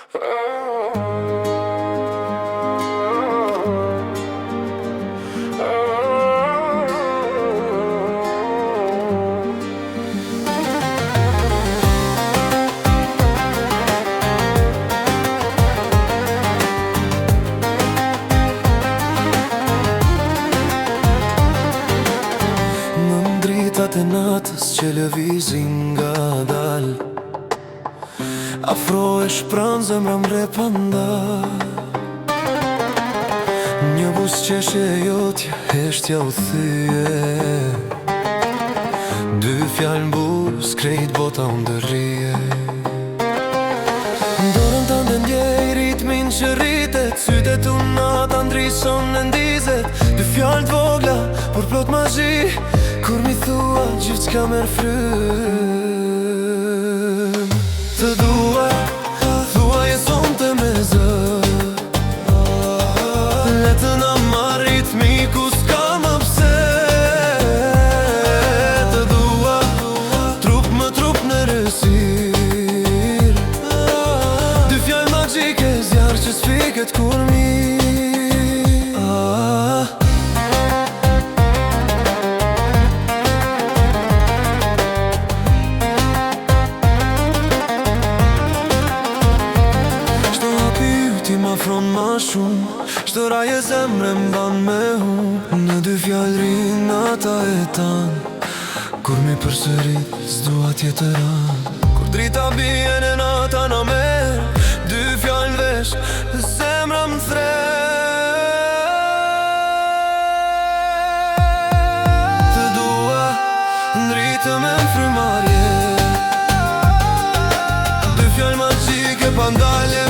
Nën dritat e natës që lëvizin ngadal, afrohesh pranë, zemra m'rreh pa ndal. Një buzëqeshje e jotja, heshtja u thyje. Dy fjalë n'buzë, krejt bota u ndërrije. Dorën tënde ndjej ritmin që rritet, sytë e tu nata ndryshon e ndizet. Dy fjalë t'vogla, por plot magji, kur mi thua gjithçka merr frymë. Të dua, thuaje sonte me zë. Le të na marrë ritmi ku s'ka më pse. Të dua, trup më trup në errësirë. Dy fjalë magjike, zjarr që s'fiket kur mirë. Ah. Çdo hap i yti m'afron ma shumë, çdo rrahje zemre m'ban me hum. Në dy fjalë rrin nata e tan, kur mi përsërit s'dua tjetër anë. Kur drita bie në nata na merr, dy fjalë n'vesh dhe zemra më thret. Të dua në ritëm e në frymarrje, dy fjalë magjike pa ndalje.